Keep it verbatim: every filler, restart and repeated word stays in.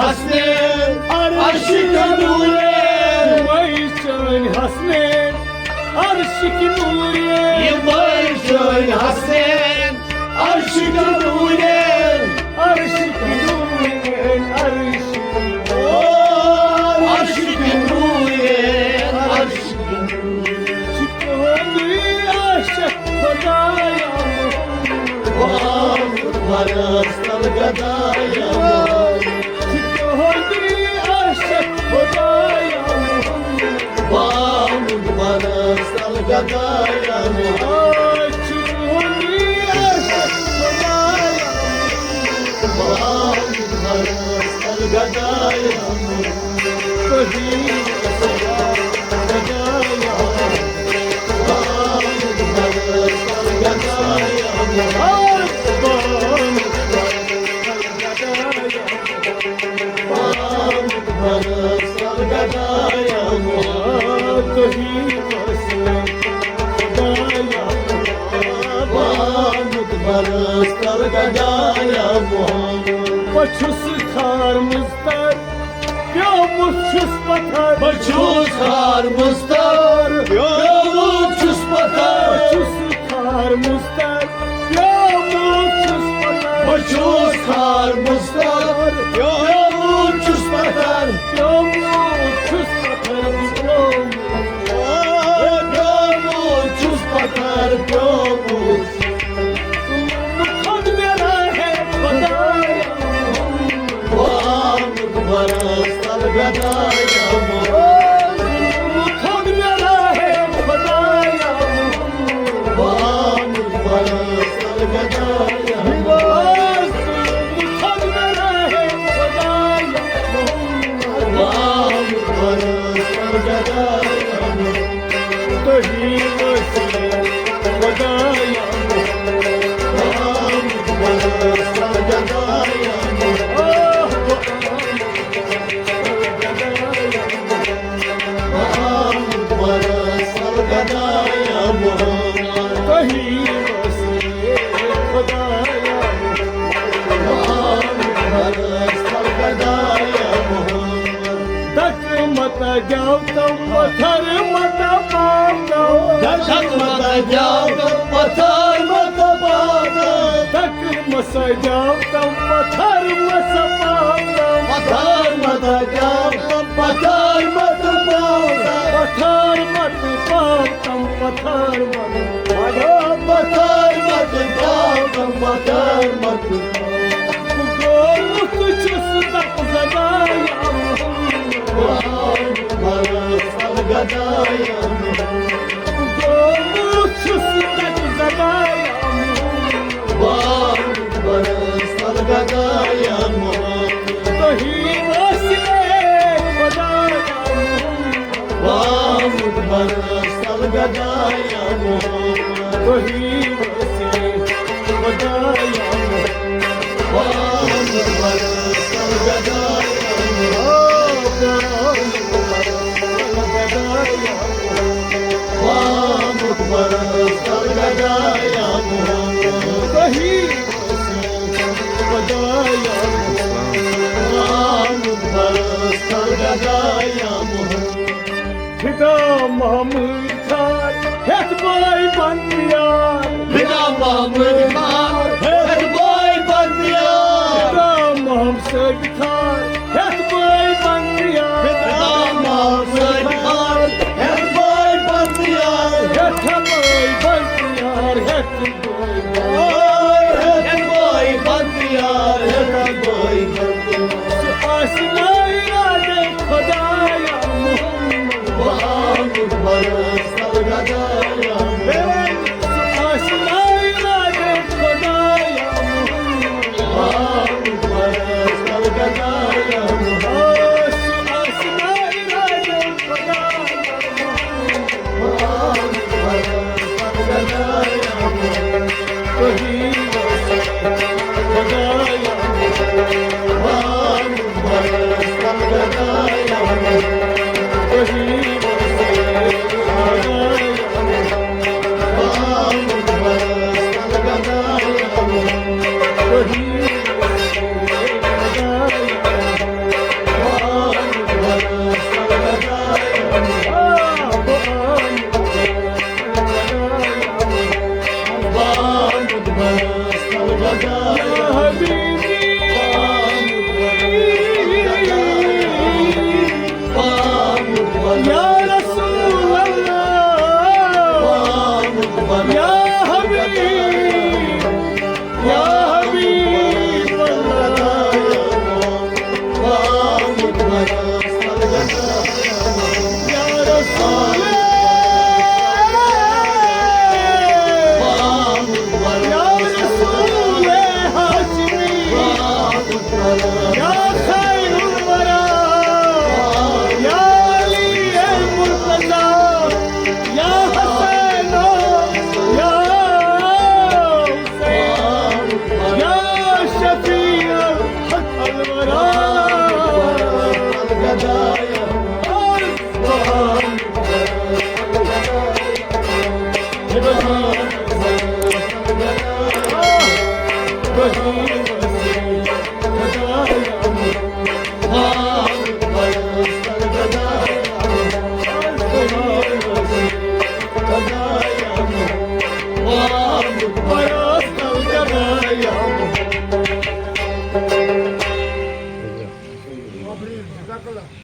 حسنین، عرشٕکۍ نوٗرین۔ یِمے چٲنۍ حسنین، عرشٕکۍ نوٗرین۔ یِمے چٲنۍ حسنین، عرشٕکۍ نوٗرین۔ عرشٕکۍ نوٗرین، عرشٕکۍ نوٗرین۔ او، عرشٕکۍ نوٗرین، عرشٕکۍ نوٗرین۔ چھِ تُہُنٛدُے عاشق خۄدایا محمد۔ محمد پرستر گدایا محمد۔ چھِ تُہُنٛدُے عاشق خۄدایا محمد۔ محمد پرستر گدایا محمد۔ آ، چھِ تُہُنٛدُے عاشق خۄدایا محمد۔ محمد پرستر گدایا محمد۔ تُہی بہٕ چھُس خار مُضطر، پیومُت چھُس پتھر۔ بہٕ چھُس خار مُضطر، پیومُت چھُس پتھر۔ بہٕ چھُس خار مُضطر، پیومُت چھُس پتھر۔ بہٕ چھُس خار مُضطر، پیومُت چھُس پتھر۔ پیومُت چھُس پتھر، پیومُت۔ پیومُت چھُس پتھر، پیومُت۔ تھوٚد مےٚ راہے خۄدایا۔ محمد پرستر گدایا محمد۔ تھوٚد مےٚ راہے خۄدایا۔ محمد پرستر گدایا محمد۔ تھوٚد مےٚ راہے خۄدایا محمد۔ محمد پرستر گدایا محمد۔ تُہی وسیٖلہٕ خۄدایا۔ تُہی وسیٖلہٕ خۄدایا۔ دکہٕ متہ دیاو تم پتھر متہ پاو تم۔ دکہٕ متہ دیاو تم پتھر متہ پاو تم۔ دکہٕ متہ دیاو تم پتھر متہ پاو تم۔ پتھر متہ دیاو تم پتھر متہ پاو تم۔ پتھر متہ پاو تم، پتھر متہ۔ پتھر متہ پاو تم، پتھر متہ۔ بہٕ گوٚوُس تہٕ چھُس دَکہٕ زدایا محمد۔ بہٕ گوٚوُس چھُس دَکہٕ زدایا محمد۔ تُہی وسیٖلہٕ خۄدایا محمد۔ محمد پرستر گدایا محمد۔ تُہی وسیٖلہٕ خۄدایا محمد۔ محمد پرستر گدایا محمد۔ محمد پرستر گدایا محمد۔ تُہی وسیٖلہٕ خۄدایا محمد۔ محمد پرستر گدایا محمد۔ فدا محمد خان ہیتھ بٲے بند یار۔ فدا محمد خان ہیتھ بٲے بند یار۔ فدا محمد خان ہیتھ بٲے بند یار۔ فدا محمد خان ہیتھ بٲے بند یار۔ ہیتھ بٲے بند یار، ہیتھ بٲے بند یار۔ ہیتھ بٲے بند یار، ہیتھ بٲے بند یار۔ سُہ آسہِ ناے یاد خۄدایا محمد۔ محمد پرستر گدایا۔ سُہ آسہِ ناے یاد خۄدایا محمد۔ محمد پرستر گدایا۔ سُہ آسہِ ناے یاد خۄدایا محمد۔ محمد پرستر گدایا۔ تُہی وسیٖلہٕ خۄدایا۔ يا رسول، يا رسول هاشمي، يا خير الورى، يا علي المرتضى، يا حسين، يا حسين، يا شفيع الورى.